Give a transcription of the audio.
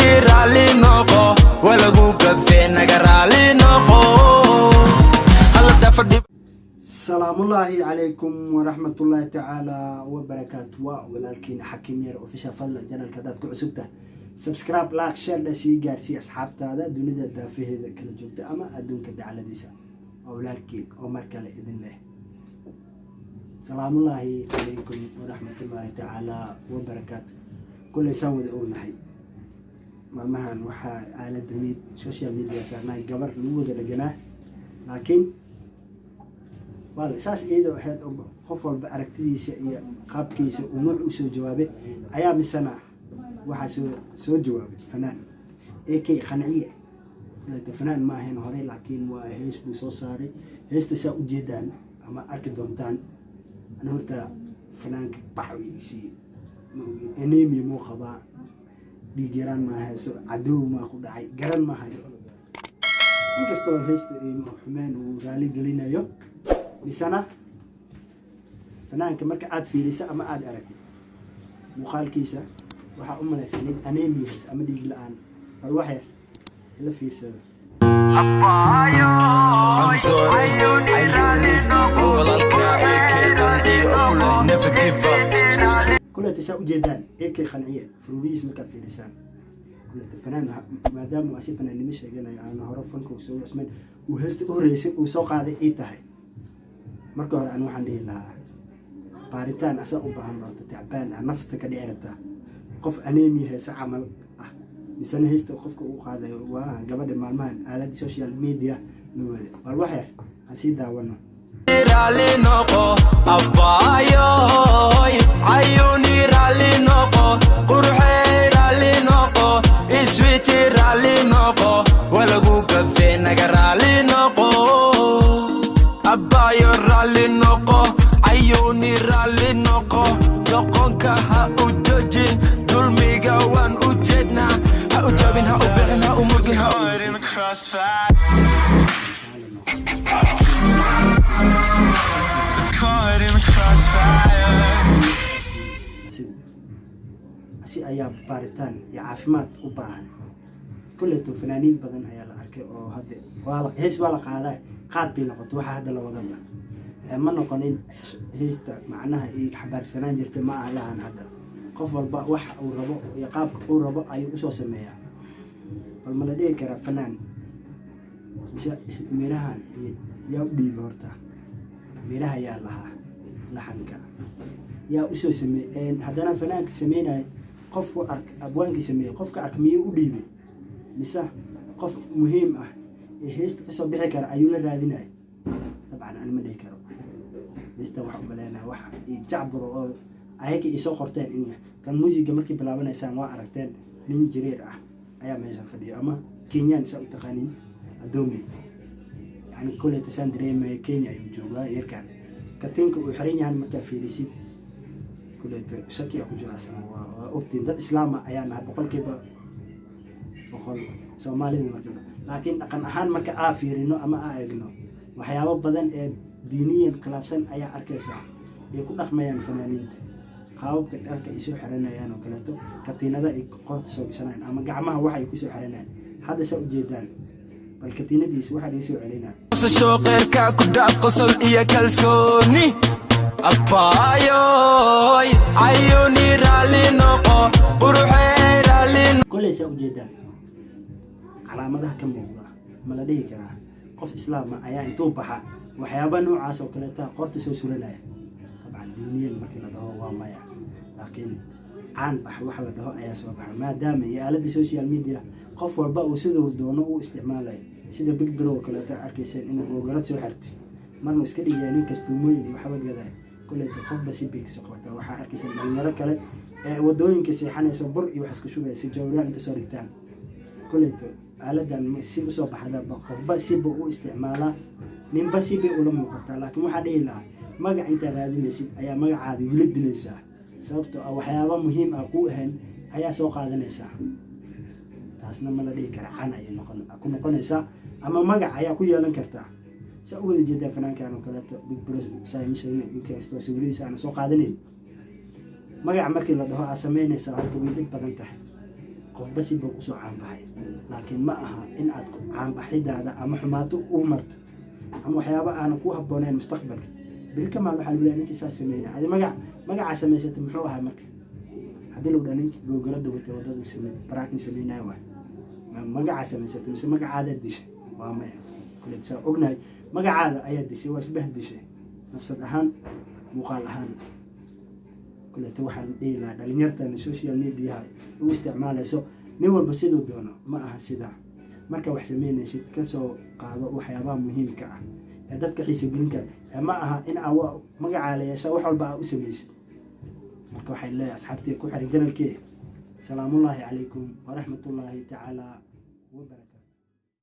Sweetie, raalli noqo, walagu gafe, naga raalli noqo. Hala dafa dhib. Salaamullaahi calaykum waraxmatullaahi tacaala wabarakaatu. Waa walaalkiina Xakiim Yar Official. Fadlan, channelka haddaad ku cusubtahay, subscribe, like, share dha, sii gaarsii asxaabtaada dunida daafaheeda kala joogta ama adduunka dacladiisa. Waa walaalkiin oo mar kale idin leh salaamullaahi calaykum waraxmatullaahi tacaala wabarakaatu. Kulley saan wada ognahay, maalmahan waxaa aalada mid social media saarnaa gabar lagu wada dheganaa, laakiin waa saas iyadoo ahayd oo qof walba aragtidiisa iyo qaabkiisa uu nuuc usoo jawaabay ayaa misena waxaa soo jawaabay fanaan AK Qanciye. Kuleeto fanaan ma ahayn horey, laakiin waa hees buu soo saaray. Heesta saa ujeedaan ama arki doontaan, ani horta fanaanka bac isiiye. Anemia muu qabaa? Dhiig yaraan maa heeso? Cadow maa ku dhacay? Garan ma hayo. Inkastoo heesta ay xumeen uu raali gelinayo, misena fanaanka marka aada fiiriso ama aada aragtid muuqaalkiisa, waxaa u malaysaa nin anemia hees ama dhiig la-aan. Bal wax yar ila fiirsada. I'm sorry, cayuuni, walaalka AK Qanciye oo ku leh never give up. Kuleeta saa ujeedaan, AK Qanciye furuurihiis markaad fiirisaan, kuleeta fanaan maadaama uu asi fanaannimo sheeganayo, aan hore fanka uu soo cusmayn, uu heesta u horreysay uu soo qaaday ii tahay. Marka hore aan waxaan dhihi lahaa baaritaan asaa u baahan. Horta tacbaan ah, nafta ka dhici rabtaa, qof anemia heese camal ah. Misena heesta qofka uu qaadayo waa gabadha maalmahan aaladii social media la wada. Bal wax yar aan sii daawano. Raalli noqo, abbaayoy, cayuuni, raalli noqo, qurxey, raalli noqo, sweetie, raalli noqo, walagu gafe, naga raalli noqo, abbaayo, raalli noqo, cayuuni, raalli noqo, doqonka ha u jojin, dulmiga waan u jeednaa, ha u jabin, ha u bixin, ha u murgin, ha u Caught in the crossfire. Raalli noqo. It's caught in the crossfire. Asigu asi ayaa baaritaan iyo caafimaad u baahan. Kulleeto fanaaniin badan ayaa la arkay oo hadda waa la hees waa la qaadaa, qaad bay noqotay. Waxa hadda la wadaba ma noqonin heesta macnaha iyo xabaarsanaan jirtay ma aha lahan. Hadda qof walba waxa uu rabo iyo qaabka uu rabo ayuu usoo sameeyaa. Bal ma la dhihi karaa fanaan mise mirahan iyo yaa u dhiiba? Horta miraha yaa lahaa? Laxanka yaa usoo sameey? Haddana fanaanka sameynaya, qofku ark, abwaankii sameeyey, qofka ark miyuu u dhiibay, mise qof muhiim ah ee heesta kasoo bixi kara ayuu la raadinaya? Dabcan ani ma dhihi karo. Heesta wax umaleynaya wax iyo jacburo oo ayaga isoo qorteen in kan muusiga markay bilaabanaysaan waa aragteen, nin jireer ah ayaa meesha fadhiyo ama Kenyaan saa u taqaanin adoome. Yani koleyta saan dareemaya, Kenya ayuu joogaa yarkan. Katinka uu xiran yahan markaa fiirisid, kuleyto shakiya ku jira asna. Waa ogtiin, dad islaama ayaa nahay 100% Soomaalida marka, laakiin dhaqan ahaan marka aa fiirino ama aa eegno, waxyaabo badan ee diiniyan khilaafsan ayaa arkaysaa ay ku dhaqmayaan fanaaniinta. Qaababka dharka ay soo xiranayaan oo kaleeto, katiinada ay qoorta soo gashanayaan ama gacmaha wax ay kusoo xiranayaan. Hadda saa ujeedaan, bal katiinadiisa waxaa laga soo celinaya. Qosasho qeyrka ku dhaaf, qosol iyo kalsooni, abbaayoy, cayuuni, raalli noqo, quruxey, raalli. Koley saa ujeedaan, calaamadaha ka muuqda, ma la dhihi karaa qof islaama ayaa intuu baxa waxyaaba noocaas oo kaleeta qoorta soo suranaya? Dabcan diiniyan markii la dhaho waa maya, laakiin caan bax waxa la dhaho ayaa soo baxa, maadaama iyo aaladda social media qof walba uu siduu doono u isticmaalayo. Sida Big Bro oo kaleeto, arkayseen inuu googarad soo xirtay, marna iska dhigaya nin kastuumooyin iyo waxba gaday. Koleyto qofba si bay kasoo qabataa. Waxaa arkayseen dhalinyaro kale ee wadooyinka seexanaysa, bur iyo wax isku shubaya si jawriyaal inta soo dhigtaan. Koleyto aaladan si usoo baxda, qofba siba u isticmaalaa, ninba si bay ula muuqataa. Laakiin waxaa dhihi lahaa, magac intaa raadinaysid ayaa magacaada wila dilaysaa, sababtoo ah waxyaaba muhiim ah kuu ahayn ayaa soo qaadanaysaa. Taasna ma la dhihi kara can ayay noqon ku noqonaysaa ama magac ayaa ku yeelan kartaa. Saa u wada jeedaa, fanaankan oo kaleeto Big Bro saa iin sheegnay, inkastoo sawiradiisa aana soo qaadanayn, magaca markii la dhaho aa sameynaysaa horta way dhib badan tahay. Qofba si buu kusoo caanbaxay, laakiin ma aha in aad caanbaxidaada ama xumaato u marto ama waxyaaba aanan ku habboonayn mustaqbalka. Beri ka maal waxaa lagu leeyahay ninkii saas sameynaya. Adi magac magacaa samaysatay muxuu ahaa? Marka haddii lagu dhaha ninkii googarada watay waddada samey baraakin sameynaya, waay magacaa samaysatay mise magacaadaa dishay? Waa maya. Kuleed saa ognahay, magacaada ayaa dishay, waa isbah dishay nafsad ahaan, muuqaal ahaan. Kuleeto waxaan dhihi lahaa dhalinyartan social mediaha u isticmaalayso nin walba siduu doono, ma aha sidaa. Marka wax sameynaysid, kasoo qaado waxyaabaha muhiimka ah ee dadka xiisa gelin kara, ee ma aha in aa magacaa la yeesha wax walba aa u samaysid. Marka waxay leeyahay asxaabtii ku xiran channelkee, salaamullaahi calaykum waraxmatullaahi tacaala wabarakatu.